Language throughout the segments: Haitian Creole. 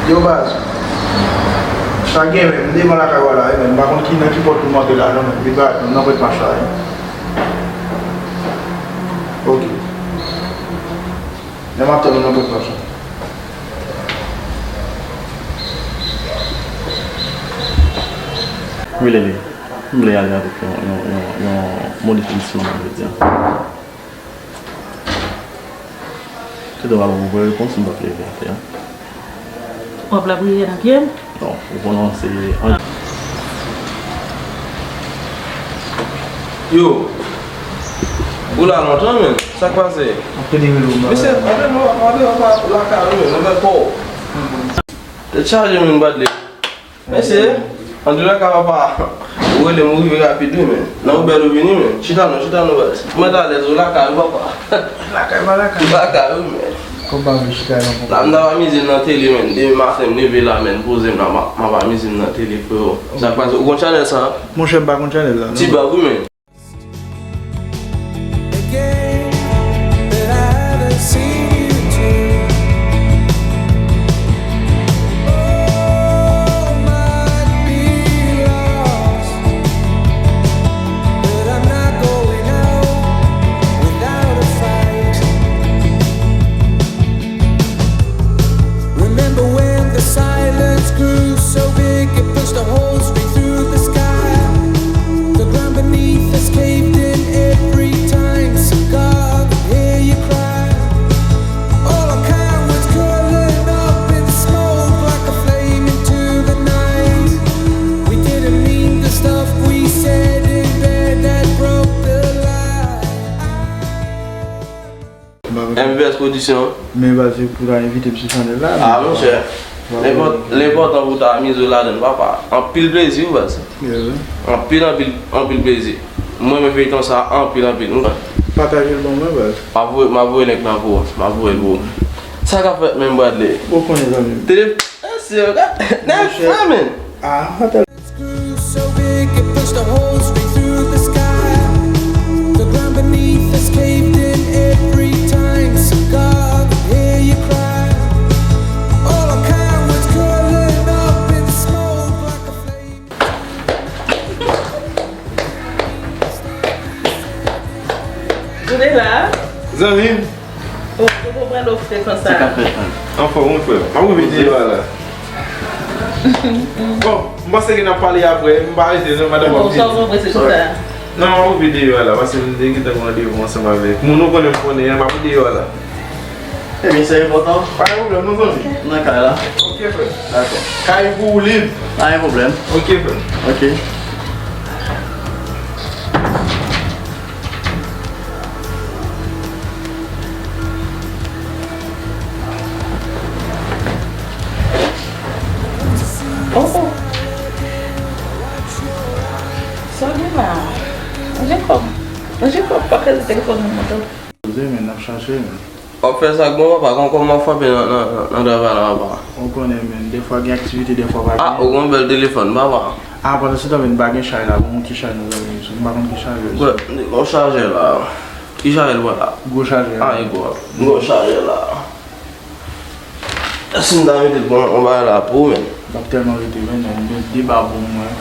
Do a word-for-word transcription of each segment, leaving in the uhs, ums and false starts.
Yo baz, sa gen menm, m devan lakay ou a la wi, men m pa konn ki, nan ki pòt pou m antre la non, men vit baz, m nan Pòtmach la wi. Ok. Men m ap tann ou nan Pòtmach la. Wi, Lele. M vle ale avèk yon, yon, yon, yon mo de felisitasyon jodi a. Tout an, m ap ba w yon vrè repons, m p ap leve atè a. W ap lapriyè nan pye m? Non, ou konnen se an- Yo! Ou la lontan, men. Sa k pase? Mesye, antre non, antre lakay ou, men. Nan bèl pa w. Tèt chaje, men, Bradley. Mesye, antoulèka, papa, ou rele m, ou rive rapid, wi, men. Nan ou bèl ou vini, men. Chita non, chita non, baz. Mwen t alèz, ou lakay ou, papa. Lakay pa lakay. Ou lakay ou, men. Kòm pa vle chita nan papa. M t ap amize m nan tele, men. Demen maten, m leve la, men, poze m la, m ap, m ap amize m nan tele, freo. Sa k pase? Ou konn chanèl sa? Monchè, m pa konn chanèl la, non. Ti blag, wi, men. Again, that I haven't seen you too. Oh, might be lost, but I'm not going out without a fight. Remember when the silence grew so big it pushed a hole straight through the sky? The ground beneath us caved in every time. So God, hear you cry. All our kind was curling up in smoke like a flame into the night. We didn't mean the stuff we said in bed that broke the lie. M V S Production. Men baz, se pou ta envite m sou chanèl la, ah, monchè. Lenpòtan pou ta amize w ladan l, papa. Anpil plezi, wi, baz. Anpil, anpil, anpil plezi. Mwen renmen feyton sa anpil, anpil. Pataje l ban mwen, baz. M ap voye, m ap voye link lan pou ou. M ap voye l pou ou. Sa k ap fèt menm, Bradley? Ou konnen, zanmi m. Tele-, mesye, gad, nèg fre, men. Ah, atè. Grew so big it pushed a hole straight through the sky. The ground beneath us caved in every time. So God, hear you cry. All our kind was curling up in smoke like a flame. Ou te la? Zanmi m. Oh, ou konprann lè w fè konsa. Sa k ap fèt, frè m? Anfòm, wi, frè m. M ap ouvri deyò a la. Bon, m panse ke n ap pale apre. M pa rete, non, madanm w ap vini. Sa w konprann, se konsa. Non, m ap ouvri deyò a la, paske m te gentan gen randevou ansanm avèk moun ou konnen m konnen an, m ap ouvri deyò a la. Ebyen, se enpòtan. Pa gen pwoblèm, non, zanmi? Nan kay la. Ok, frè m. Dakò. Kay pou ou lib. Pa gen pwoblèm. Ok, frè m. Ok. Oh, oh. Sa gen la? Manje kòb. Manje kòb, pa kraze telefòn nan mwen tou. Poze, men, n ap chache, men. W ap fè sa k bon, papa, kon kòman w frape nan, nan, nan, nan travay la, papa. Ou konnen, men, defwa gen aktivite, defwa pa gen. Ah, ou gen yon bèl telefòn, papa. Ah, pandan se tan, men, m pa gen chay la, bon, ki chay nou, zanmi m, m pa konn ki chay yo. Bon, yon chajè la. Ki chajè l pran la? Gwo chajè la. Ah, e gwo. Gwo chajè la. Si m ta mete l pran yon bagay la pou ou, men. M ap tèlman rete, men, men, men, de ba pou mwen.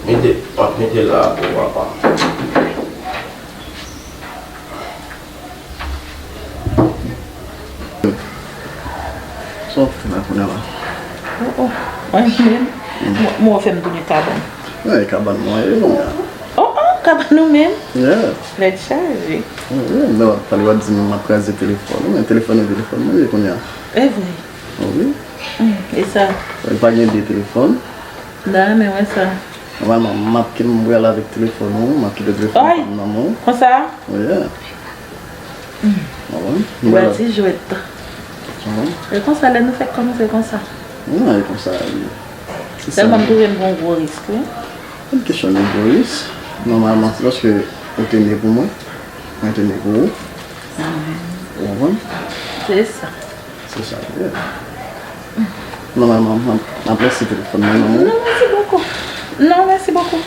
Mete, m ap mete l la pou ou, papa. Sa w ap fè la kounye a la? Oh, oh. Mwen menm, mwen, mwen fè m tounen kabann. Wi, kabann mwen ye kounye a. Oh, oh, kabann ou menm? Yeah. Tèt chaje. Wi, wi, men w ap pale, w ap di m m ap kraze telefòn. Wi, men telefòn e telefòn mwen ye kounye a. E vre? Wi. Hmm, e sa? Wi, pa gen de telefòn. Da, men wè sa. Nòmalman, m ap kite m pral avèk telefòn ou, m ap kite telefòn pa m nan men w. Konsa? Wi, yeah. Ou wè? Ou wè ti jwèt. E konsa, lè nou fèk kòmanse konsa. Non, e konsa, wi. Sèlman m twouve m pran yon gwo risk, wi. Pa t kesyon de gwo risk. Nòmalman, se paske ou te ne pou mwen, mwen te ne pou ou. Ou konprann? Se sa. Se sa l ye. Nòmalman, m ap, m ap lese telefòn nan men w. Non, mèsi bokou. Non, mèsi bokou.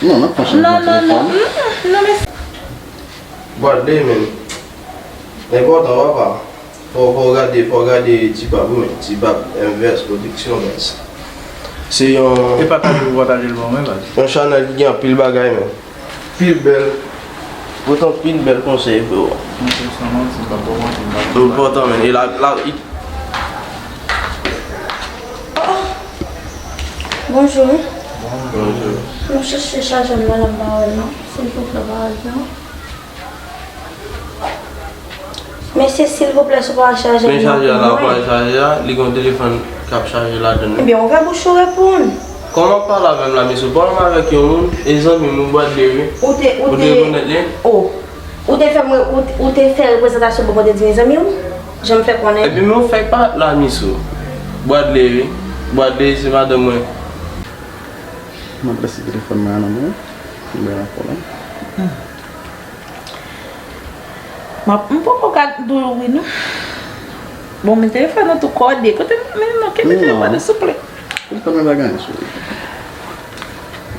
Non, n ap pran chans nan telefòn. Non, non, non, non, mèsi. Bòt de men. Enpòtan, papa. Fò, fò w gade, fò w gade Tibab wi, men. Tibab M V S Production, baz. Se yon, e pataje pou pataje l ban mwen, baz. Yon chanèl ki gen anpil bagay, men. Pil bèl. Pote yon pil bèl konsèy, freo. Mwen se san manti, m pa ba w manti, m pa ba w manti. Enpòtan, men. E la, la, i- Bonjou. Bonjou. M chèche chajè m nan, m pa wè l non. Silvouplè, pa wè l non. Mesye, silvouplè, si w pa wè chajè m nan pou mwen. Men chajè a la, ou pa wè chajè a, li gen yon telefòn k ap chaje ladann wi. Ebyen, ouvè bouch ou, reponn. Kòman w ap pale avè m la, mesye? Ou pale avèk yon moun, e zanmi m, yon bwat de wi. Ou te, ou te, ou te rekonèt li? Oh. Ou te fè mwen, ou, ou te fè reprezantasyon pou kote di mezanmi w? Jan m fè konnen. Epi men w fèk pa la, misye. Bwadley wi. Bwadley se madanm mwen. M ap lese telefòn mwen an nan men w. M bay nan kò la. M ap, m poko ka di w wi non. Bon, men telefòn nan tou kòde. Kote m, men non, kenbe telefòn nan, souple. Telefòn mwen pa gen anyen sou li.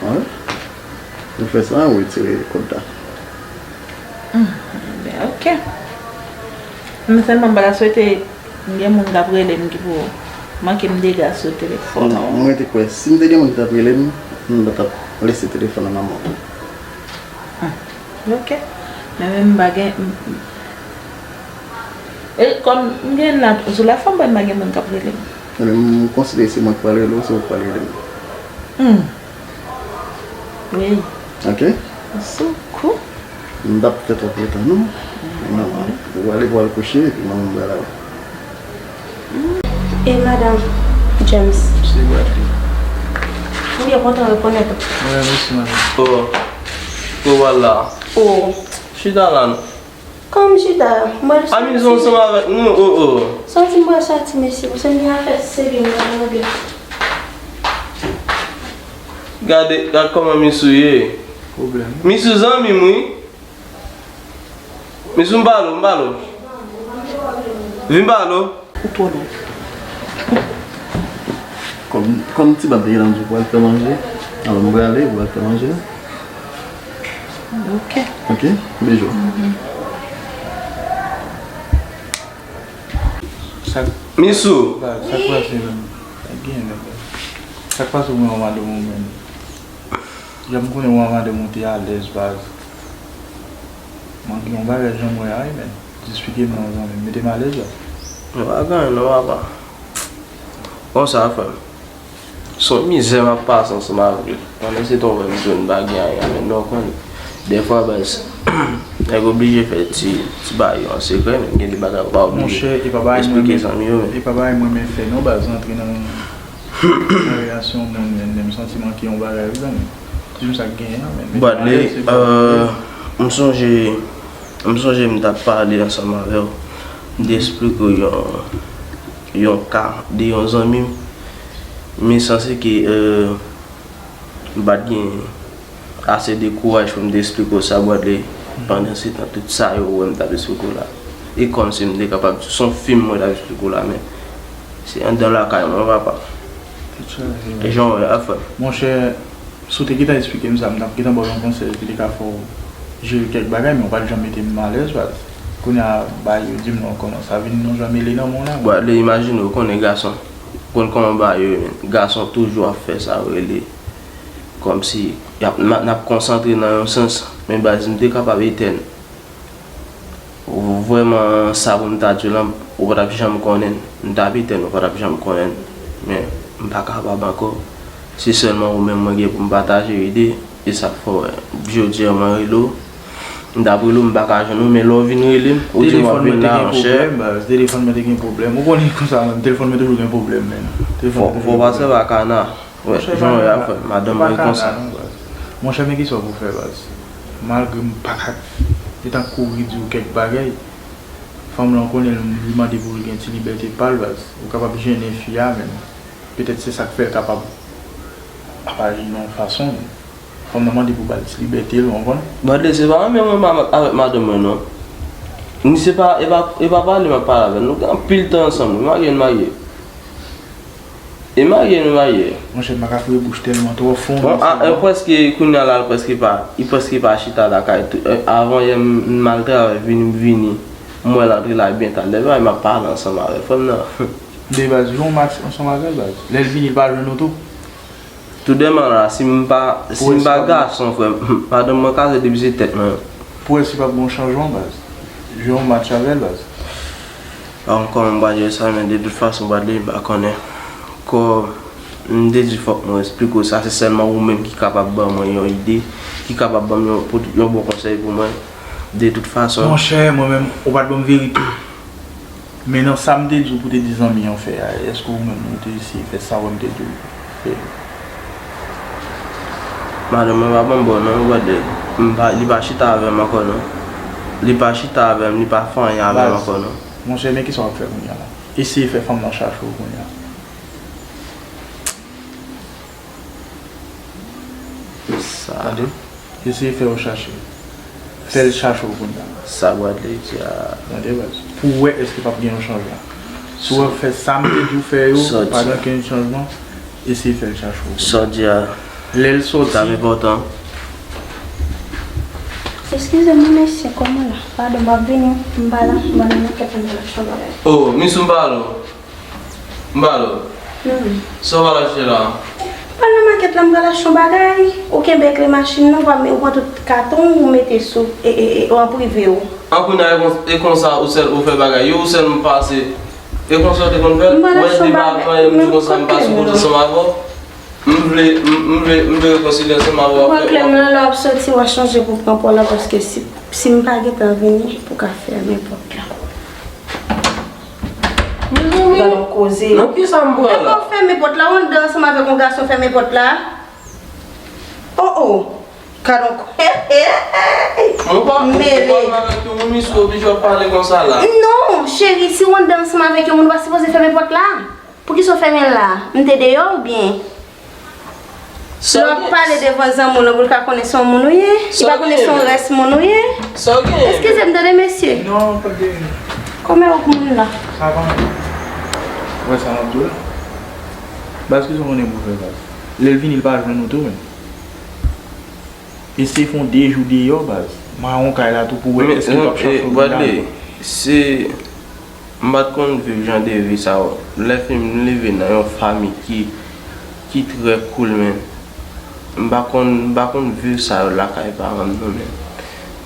Wi. Ou fè sa, ou retire kòd la. Hmm, ben, ok. Men sèlman m pa ta swete gen moun k ap rele m ki pou manke m dega sou telefòn. Non, mwen te kwè si m te gen moun ki t ap rele m, m pa t ap lese telefòn nan nan men w. Hmm, ok. Men, men m pa gen, m, m, e kòm m gen la, sou la fòm, m pa gen moun k ap rele m. Men m konsidere se mwen ki pral rele w, se ou ki pral rele m. Hmm. Wi. Ok? Sou kou. M p ap fè twòp letan non. Non, ou ale pou al kouche, epi mwen menm m pral ale. E madanm James? Se Bradley. M byen kontan rekonèt ou. Mwen menm osi, madanm. Oh. Ou pral la? Oh. Chita la non. Kòm chita, m pral soti. Amize w ansanm avèk nou, oh, oh. Soti, m pral soti, mesye, paske m gen afè serye m nan regle. Gade, gad kòman Misou ye. Pwoblèm. Misou zanmi m wi. Misou m pale w, m pale w. Vin pale w. Ou twò lou. Kòm, kòm Tibab te gentan di w pou al fè manje, alò m prale pou al fè manje. Ok. Ok, bejou. Sa k, Misou. Sa k pase menm? Sa k genyen menm? Sa k pase ou menm, madanm ou menm? Jan m konnen ou a madanm ou te alèz, baz. Mwen gen yon bagay jan m wè a wi, men. Esplike m non, zanmi m. Mete m alèz la. Mwen pa gen anyen non, papa. Konsa, frè m. Se yon mizè m ap pase ansanm avèk li. Pandan se tan ou wè m di w m pa gen anyen, men non, w konn. Dèfwa, baz, nèg oblije fè ti, ti bagay yo an sekrè, men gen de bagay ou pa oblije esplike zanmi yo, men. Monchè, e pa bagay mwen renmen fè non, baz, rantre nan nan relasyon moun, men, men m santi manke yon bagay wi, zanmi. Di m sa k genyen an, men, men Bradley, euh, m sonje, m sonje m t ap pale ansanm avè w. M te esplike w yon, yon ka de yon zanmi m. Men sanse ke, euh, m pa t gen ase de kouraj pou m te esplike w sa, Bradley. Pandan se tan, tout sa yo ou wè m t ap esplike w la, e kòmsi m te kapab di se yon fim mwen t ap esplike w la, men se anndan lakay mwen, papa. Tèt chaje, e jan w wè a, frè m. Monchè, si w te gentan esplike m sa, m t ap gentan ba w yon konsèy ki te ka fè w jere kèk bagay, men w pa t janm mete m alèz, baz. Kounye a, bagay yo di m non, kòmanse a vin yon jan mele nan men w la. Bradley, imajine w konnen gason. Ou konn kòman bagay yo ye, men. Gason toujou ap fè sa yo rele kòmsi y ap, n ap, n ap konsantre nan yon sans, men baz, m te kapab etèn. Vrèman, sa pou m ta di w lan, ou pa t ap janm konnen. M t ap etèn, ou pa t ap janm konnen. Men, m pa kapab ankò. Se sèlman ou menm mwen gen pou m pataje ide, e sa k fè w wè. Jodi a, mwen rele w. M t ap rele w, m pa ka jwenn ou, men lè w vin rele m, ou di m w ap vin la, monchè. Telefòn mwen te gen pwoblèm, baz. Telefòn mwen te gen pwoblèm. Ou konnen konsa menm, telefòn mwen toujou gen pwoblèm, men. Telefòn mwen te gen pwoblèm. Fò, fò w pase pa kana. Wè, jan w wè a, frè m, madanm mwen konsa. Monchè, men kisa w pou fè, baz? Malgre m pa ka gentan kouri di w kèk bagay, fanm lan konnen li mande pou l gen ti libète pa l, baz. Ou kapab jennen fi a, men petèt se sa k fè l kapab ap aji nan yon fason, men fanm nan mande pou ba l ti libète l, ou konprann? Bradley, se pa renmen mwen ma-, avèk madanm mwen, non. Ni se pa, e pa, e pa pale m ap pale avè l. Nou gen anpil tan ansanm, wi, marye n marye. E marye nou marye. Monchè, m pa ka foure bouch tèlman twò fon. Bon, a, e, prèske, kounye a la, l prèske pa, li prèske pa chita lakay tou. E, avan yè, m, m al travay, vini, m vini. M wè l antre la byen talè, m ap pale ansanm avè l, frè m nan. De baz, jwe yon match ansanm avè l, baz. Lè l vini, l pa jwenn ou tou. Toudèman la, si m pa, si m pa gason, frè m, madanm mwen kaze depi se tèt mwen. Pou wè si p ap gen yon chanjman, baz. Jwe yon match avè l, baz. Ankò, m pa jwe sa, men de tout fason, Bradley, m pa konnen. Kò, m te di fòk mwen eksplike w sa, se sèlman ou menm ki kapab ban mwen yon ide, ki kapab ban m yon, yon bon konsèy pou mwen. De tout fason. Monchè, mwen menm, ou pa t ban m verite. Men nan sa m te di w pou te di zanmi an fè a, èske ou menm ou te eseye fè sa wè m te di w fè? Madanm mwen pa ban m bon non, Bradley. M pa, li pa chita avè m ankò non. Li pa chita avè m, li pa fè anyen avè m ankò non. Monchè, men kisa w ap fè kounye a la? Eseye fè fanm nan chache w kounye a. Sa. Tande? Eseye fè yo chache. Fè l chache w kounye a. Sa Bradley di a. Tande, baz. Pou w wè èske p ap gen yon chanjman. Si w ap fè sa m te di w fè yo, pa gen okenn chanjman, eseye fè l chache w kounye a. Sa w di a. Lè l soti. Sa enpòtan. Eskize m wi mesye, kòman la? Padon, m ap vini, m pa la, m pa nan makèt la, m pa la chanm bagay. Oh, Miss, m pa la. M pa la. Sa w pral achte la? M pral nan makèt la, m pral achte yon bagay. Ou kenbe kle machin nan, ou pran tout katon ou mete sou e, e, e, an prive w. An kounye a, e kon- e konsa ou sèl ou fè bagay yo, ou sèl m pase. E konsa w te konn fè l? Ou wè depi avan yè m di konsa m pa sou kote ansanm avè w. M vle, m, m vle, m vle rekonsilye ansanm avè w. Ou pran kle m nan, lè w ap soti, w a chanje pou pran pa w la, paske si, si m pa gentan vini, pou ka fèmen pòt la. Mezanmi, gade yon koze. Nan kisa m pran la? Epa w fèmen pòt la, ou anndan ansanm avèk yon gason fèmen pòt la. Oh oh. Gade yon ko-, hey, hey, hey. Mwen pa, mwen pa avèk yon moun, misye oblije w ap pale konsa la. Non, cheri, si w anndan ansanm avèk yon moun, ou pa sipoze fèmen pòt la. Poukisa w fèmen l la? M te deyò oubyen? Lè w ap pale devan zanmi w nan pou l ka konnen se yon moun ou ye? Li pa konnen se yon rès moun ou ye? Eskize m tande mesye. Non, pa gen. Kòman w moun la? Sa pa anyen. Ou wè sa m ap di w la? Baz, kisa w konnen pou w fè, baz? Lè l vini, l pa jwenn ou tou menm. Eseye fè yon de jou deyò, baz. Mare yon kay la tou pou w wè èske l p ap chache w nan lari. Se M pa t konn viv jan de vi sa yo. Lè fim m leve nan yon fanmi ki, ki trè cool, men m pa konn, m pa konn viv sa yo lakay paran m non, men.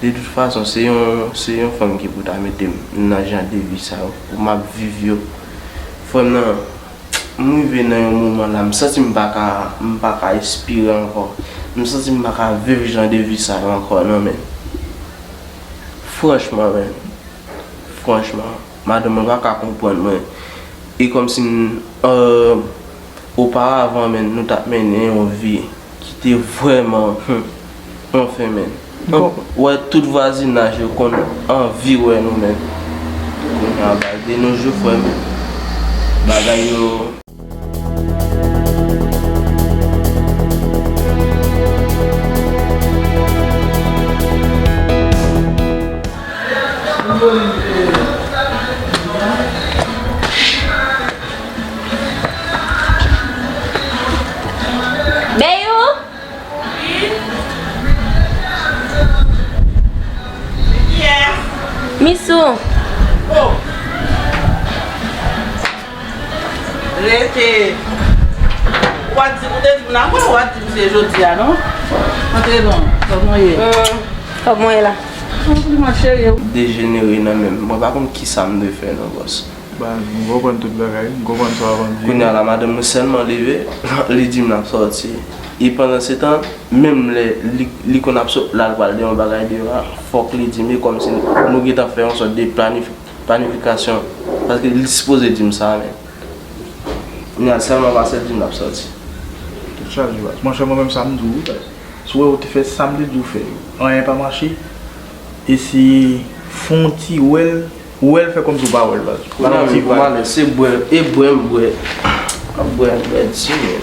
De tout fason, se yon, se yon fanm ki pou ta mete m nan jan de vi sa yo pou m ap viv yo. Frè m nan, m rive nan yon moman la, m santi m pa ka, m pa ka espire ankò. M santi m pa ka viv jan de vi sa yo ankò non, men. Franchman, men. Franchman. Madanm mwen pa ka konprann mwen. E kòmsi m, euh, oparavan, men, nou t ap mennen yon vi ki te vrèman, hmm, anfen, men. Wè, tout vwazinaj yo konn anvi wè nou, men. Kounye a, baz, de nos jours, frè m, bagay yo. Beyou? Misou. Rete. Ou pa t di, ou te di m nan mwen, ou pa t di m se jodi a, non? Antre non, kòman w ye? Hmm, kòman w ye la? Konpliman, cheri. Dejenere nan men m. Mwen pa konn kisa m dwe fè, non, bòs. Baz, m konprann tout bagay, m konprann sa w ap anvi. Kounye a la, madanm nou sèlman leve, li di m l ap sòti. E pandan se tan, menm lè li, li konn ap sot la, l pral de yon bagay deyò a, fòk li di m, e kòmsi nou gentan fè yon sòt de planifi-, planifikasyon. Paske li sipoze di m sa, men. Kounye a l sèlman pase l di m l ap sòti. Tèt chaje, baz. Monchè, mwen menm sa m di w, wi, baz. Si w wè ou te fè sa m te di w fè yo, anyen pa mache, eseye fè yon ti wè l, wè l fè kòmsi w pa wè l, baz. Ou pa nan yon ti vayb. Mwen menm, se bwè, e bwè m bwè. M ap bwè, m bwè di, men.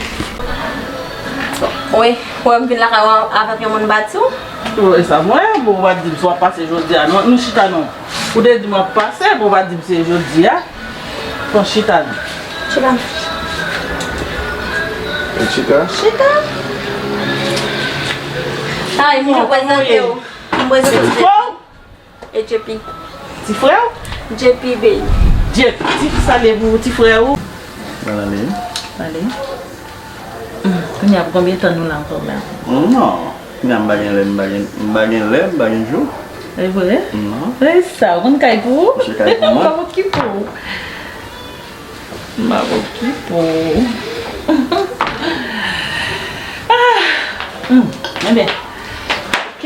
Wi, ou wè m vin lakay ou avèk yon moun bati w? Ou wè sa, mwen, bon, ou pa t di m si w ap pase jodi a, non, nou chita, non. Ou te di m w ap pase, bon, ou pa t di m se jodi a. Pran chita non. Chita. Chita. Chita. Ay, m prezante w. M prezante w. Ti frè w? Etiopi. Ti frè w? J P, baby. J P, ti salye pou ti frè ou. Mwen ale. Ale. Hmm, kounye a, pou konbyen tan nou la ankò menm? Non. Kounye a, m pa gen lè, m pa gen, m pa gen lè, m pa gen jou. E vre? Non. E sa, ou konn kay pou ou? M se kay pou mwen. M ap okipe w. M ap okipe w. Ah! Hmm, enben. Ok.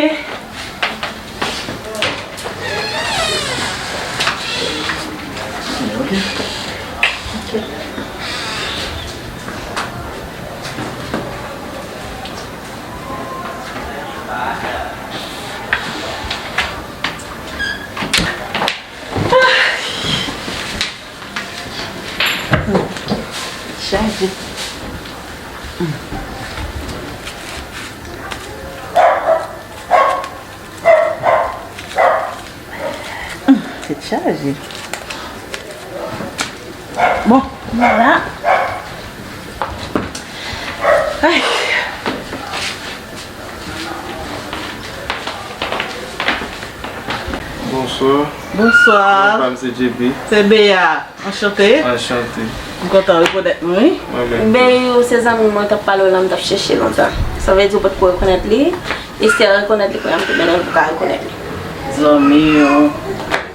Ok. Ok. Chaje. Tèt chaje. Bon, nou la. Ay. Bonswa. Bonswa. Non pa m se J P. Se Bea. Anchante. Anchante. M kontan rekonèt nou, wi. Mwen menm tou. Bea, se zanmi mwen t ap pale w la, m t ap chèche lontan. Sa vle di ou potko rekonèt li. Esther rekonèt li, kounye a m tou mennen l pou ka rekonèt li. Zanmi, yon,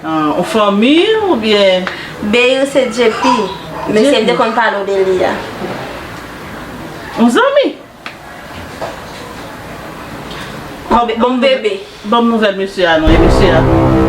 yon fanmi oubyen? Bea se J P. Mesye m te konn pale w de li a. Yon zanmi? Yon, yon bebe. Ban m nouvèl mesye a non, e mesye a?